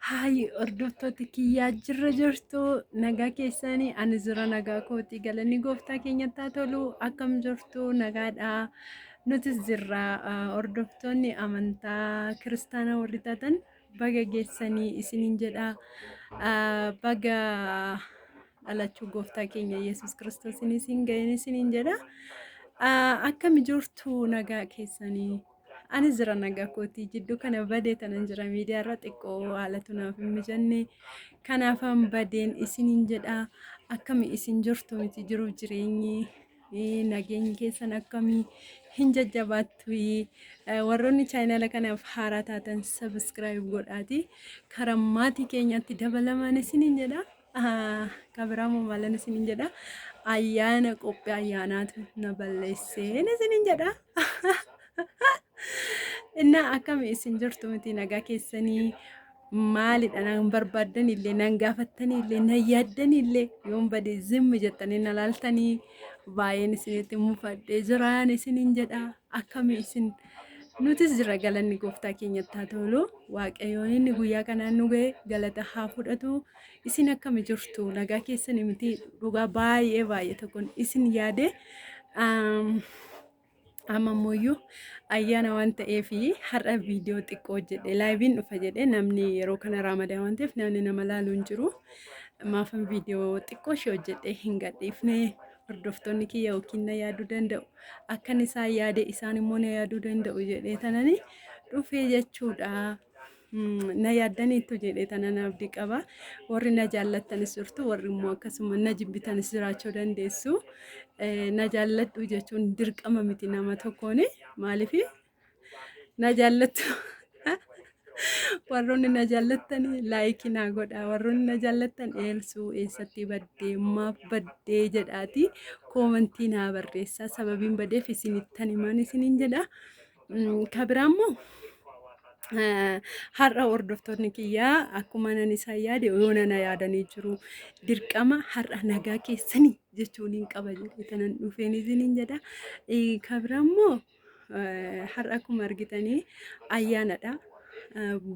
Hayi hordoftoota kiyyaa, jirra jirtu? Nagaa keessanii? Ani jira, nagaa kooti, galanni gooftaa keenyatti haa tolu. Akkam jirtu? Nagaadha, nutis jirra. Hordoftoonni amantaa kiristaanaa warri taatan baga geessanii isiniin jedha. Baga dhalachuu gooftaa keenya Yesuus Kiristoosiin isin ga'een isiniin jedha. Akkam jirtu? Nagaa keessanii? Ani jira, nagaa kooti. Jidduu kana badee tanan jira, miidiyaa irra xiqqoo haalatu naaf hin mijanne, kanaafan badeen isiniin jedha. Akkami isin jirtu miti? Jiruuf jireenyi, nageenyi keessan akkamii? Hin jajjabaattu? Warroonni chaayinaala kanaaf haaraa taatan subscribe godhaati karaa maatii keenyatti dabalamaan isiniin jedha. Kabiraa moo maalan isiniin jedha? Ayyaana qophii ayyaanaatu na balleesseen isiniin jedha. Innaa akkami isin jirtu miti? Nagaa keessanii? Maalidha, nan barbaaddan illee, nan gaafattanii illee, nan yaaddanii illee, yoon bade zimmi jettanii na laaltanii, baay'een isinitti mufadhee jiraan isiniin jedha. Akkami isin? Nutis jira, galanni gooftaa keenyatti haa tolu. Waaqayyoon inni guyyaa kanaan nu ga'e galata haa fudhatu. Isin akkami jirtu? Nagaa keessanii miti? Dhugaa baay'ee baay'ee tokkoon isin yaade. Amma ammoo ayyaana waan ta'eef har'a viidiyoo xiqqoo hojjedhe. Laayiviin dhufa jedhee, namni yeroo kana raamadaan waan ta'eef namni nama laalu hin jiru. Maafan viidiyoo xiqqoo ishee hojjedhee hin gadhiifne? Hordoftoonni kiyya yookiin na yaaduu danda'u. Akkan isaan yaade isaan immoo na yaaduu danda'u jedhee tanani dhufee jechuudha. Na yaaddaniittu jedhee tanan abdii qaba. Warri na jaallattanis jirtu, warri immoo akkasuma na jibbitanis jiraachuu dandeessu. Na jaalladhu jechuun dirqama miti nama tokkoon. Maaliif na jaallattu? Warroonni na jaallattan like naa godha. Warroonni na jaallattan "Eelsuu eessatti baddee? Maaf baddee?" jedhaati comment naa barreessaa. Sababiin badeef isinittan himaan isiniin jedha. Kabiraa immoo har'a hordoftoonni kiyyaa akkuma nan isaan yaade yoona na yaadanii jiru. Dirqama har'a nagaa keessanii jechuun hin qaba jedhee tanan dhufeen isiniin jedha. Kabiraa immoo har'a akkuma argitanii ayyaanadha.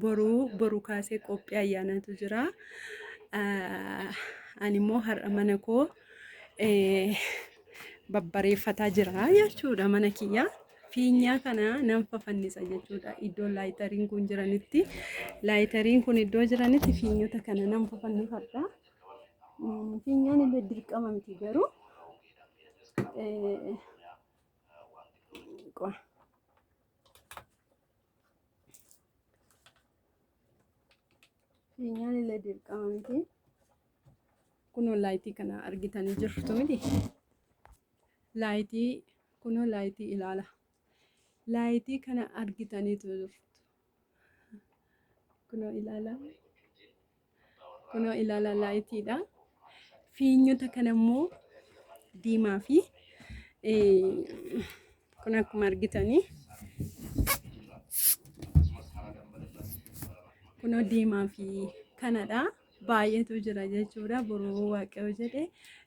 Boruu boruu kaasee qophii ayyaanaatu jira. Ani immoo har'a mana koo babbareeffataa jira jechuudha, mana kiyya. Fiinyaa kana nan fafannisa jechuudha. Iddoo lighteriin kun jiranitti, lighteriin kun iddoo jiranitti fiinyota kana nan fafannifadha. Fiinyaan illee dirqama miti garuu qo'a. Fiinyaan illee dirqama miti. Kunoo light kana argitanii jirtu miti? Light, kunoo light ilaala. Light kana argitaniitu jirtu. Kunoo ilaala. Kunoo ilaala, lightiidha. Fiinyota kana immoo diimaa fi kun akkuma argitanii kunoo diimaa fi kanadha. Baay'eetu jira jechuudha. Boruu waaqayyo jedhe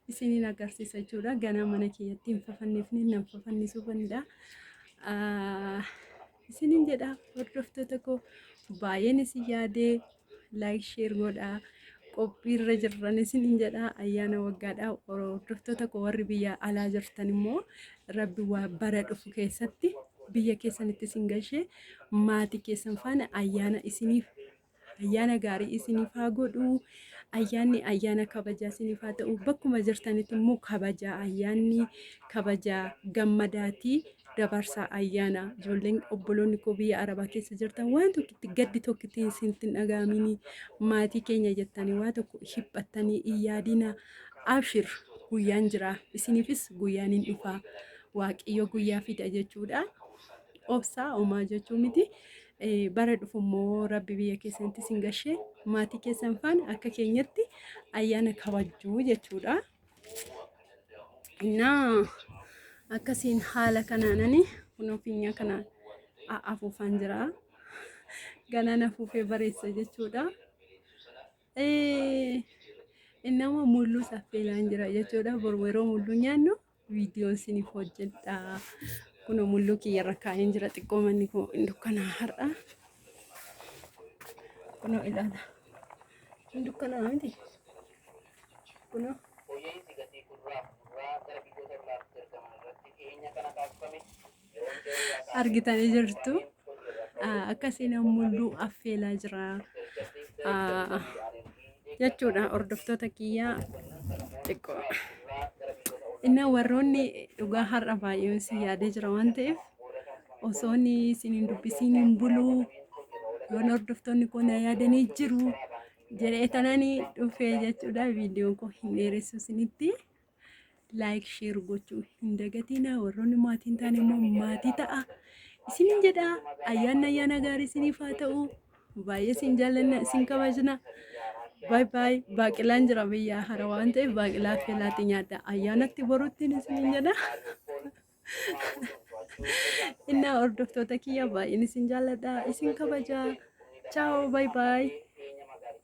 isiniin agarsiisa jechuudha. Ganaa mana kiyyatti hin fafannifne, nan fafannisuu danda'a. Isiniin jedha, hordoftoota koo, baay'een isin yaadee. Like, share godhaa. Qophiirra jirran isiniin jedha, ayyaana waggaadha. Hordoftoota koo warri biyya alaa jirtan immoo rabbi waa bara dhufu keessatti biyya keessanitti isin gashee maatii keessan faana ayyaana isiniif, ayyaana gaarii isiniif haa godhu. Ayyaanni ayyaana kabajaa isiniif haa ta'u. Bakkuma jirtanitti immoo kabajaa, ayyaanni kabajaa gammadaatii dabarsaa ayyaana. Ijoolleen obboloonni koo biyya arabaa keessa jirtan waan tokkitti gaddi tokkitti isinitti hin dhaga'amini. Maatii keenya jettanii waa tokko hiphattanii hin yaadina. Abshir, guyyaan jira, isiniifis guyyaan hin dhufaa. Waaqayyo guyyaa fida jechuudha. Obsaa, homaa jechuu miti. Bara dhufu immoo rabbi biyya keessanitti isin gashee maatii keessan faana akka keenyatti ayyaana kabajjuu jechuudha. Innaa akkasiin haala kanaanani kunoo fiinyaa kana afuufaan jira. Ganaan afuufee bareessa jechuudha. Innama mulluu saffeelaan jira jechuudha. Boru yeroo mulluu nyaannu viidiyoon isiniif hojjedha. Kunoo mulluu kiyyarra kaa'een jira, xiqqoo manni koo hin dukkanaa har'a. Kunoo ilaala. Hin dukkanaa miti. Kunoo. Argitanii jirtu. Akkasiin mulluu affeelaa jira jechuudha hordoftoota kiyyaa xiqqoo. Innaa warroonni dhugaa har'a baay'een si yaadee jira waan ta'eef osoo inni isin hin dubbisiin hin buluu yoon hordoftoonni koo na yaadanii jiru jedhee tanani dhufee jechuudha viidiyoon koo hin dheeressu isinitti. Laayik sheer gochuu hin dagatinaa warroonni maatii hin taane immoo maatii ta'a isinin jedha ayyaanni ayyaana gaarii isiniif haa ta'u baay'ee isin jaallanna isin kabajna baay baay baaqilaan jira biyyaa hara waan ta'eef baaqilaa affeelaatti nyaadha ayyaanatti boruttiin isinin jedha. Innaa hordoftoota kiyya baay'een isin jaalladha isin kabaja. Ciao, bye bye.